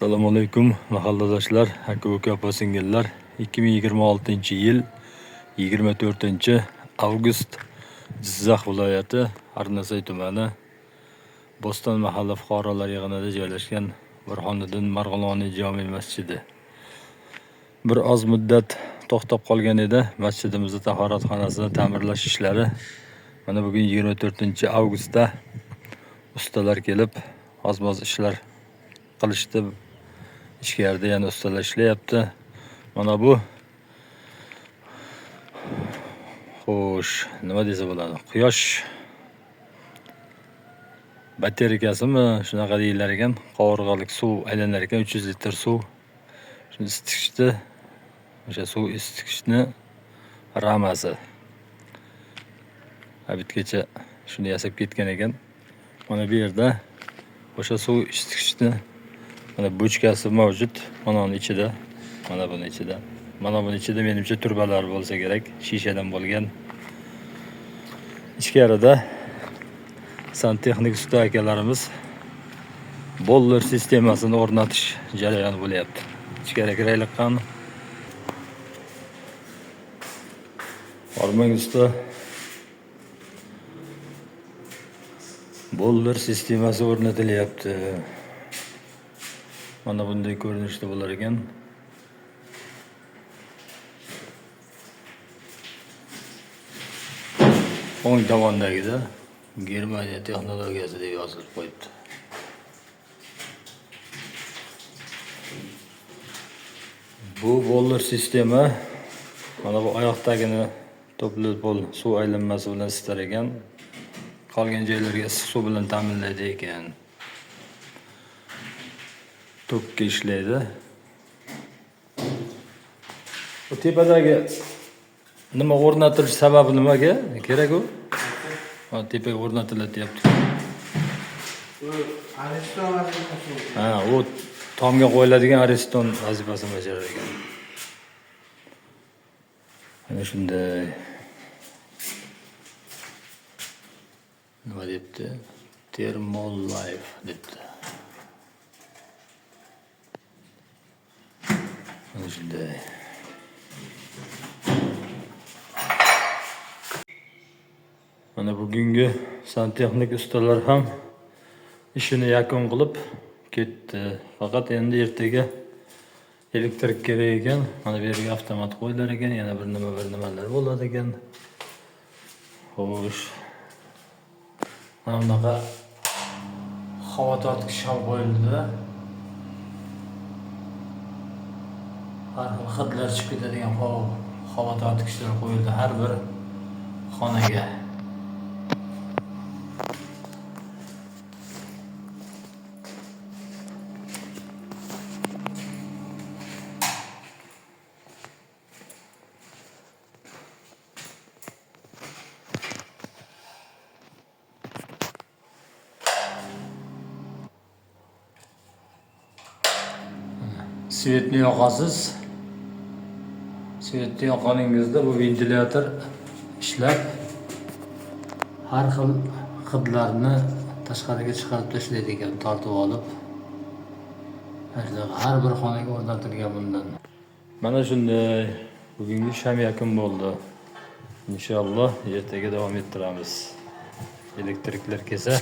Assalomu alaykum mahalladoshlar, aka-uka, opa-singillar. 2026-yil 24 avgust Jizzax viloyati Arnasay tumani Bo'ston mahalla fuqarolar yig'inida joylashgan Burhoniddin Marg'iloniy jome masjidi. Bir oz muddat to'xtab qolgan edi masjidimizni tahoratxonasini ta'mirlash ishlari. Mana bugun 24 avgustda ustalar kelib ozmoz ishlar qilishdi. Ichkarida yana ustalar ishlayapti. Mana bu, xo'sh, nima desa bo'ladi? Quyosh batareykasimi, shunaqa deyilar ekan. Qovurg'alik suv aylanar ekan, 300 litr suv. Shuni isitgichni, o'sha suv isitgichni ramasi. Obedgacha shuni yasab ketgan ekan. Mana bu yerda o'sha suv isitgichni mana bochkasi mavjud. Mana uni ichida, mana buni ichida. Mana buni ichida menimcha turbalar bo'lsa kerak, shishadan bo'lgan. Ichkarida santexnik usta akalarimiz boiler sistemasini o'rnatish jarayoni bo'lyapti. Ichkari kiraylik qani. Hormang usta. Boiler sistemasi o'rnatilyapti. Mana bunday ko'rinishda bo'lar ekan. O'ng tomondagida Germaniya texnologiyasi deb yozilib qo'yibdi. Bu boiler sistema mana bu oyoqdagini topli pol suv aylanmasi bilan isitar ekan. Qolgan joylarga issiq suv bilan ta'minlaydi ekan. Tokka ishlaydi. Bu tepadagi nima o'rnatilish sababi nimaga kerak u? Ha, tepaga o'rnatiladi deyapti. Bu Ariston vazifasi. Ha, u tomga qo'yiladigan Ariston vazifasini bajarar ekan. Mana shunday. Nima debdi? Thermolife debdi. Mana shunday. Mana bugungi santexnik ustalar ham ishini yakun qilib ketdi. Faqat endi ertaga elektrik kerak ekan. Mana bu yerga avtomat qo'yilar ekan, yana bir nima bir nimalar bo'ladi ekan. Xo'sh. Mana bunaqa havo tortgich ham qo'yildi. Har xil hidlar chiqib ketadigan havo tortgichlar qo'yildi har bir xonaga. Svetni yoqasiz. Svetni yoqqaningizda bu ventilyator ishlab har xil hidlarni tashqariga chiqarib tashlaydi ekan, tortib olib. Har bir xonaga o'rnatilgan bundan. Mana shunday bugungi ish ham yakun bo'ldi. Inshaalloh ertaga davom ettiramiz. Elektriklar kelsa.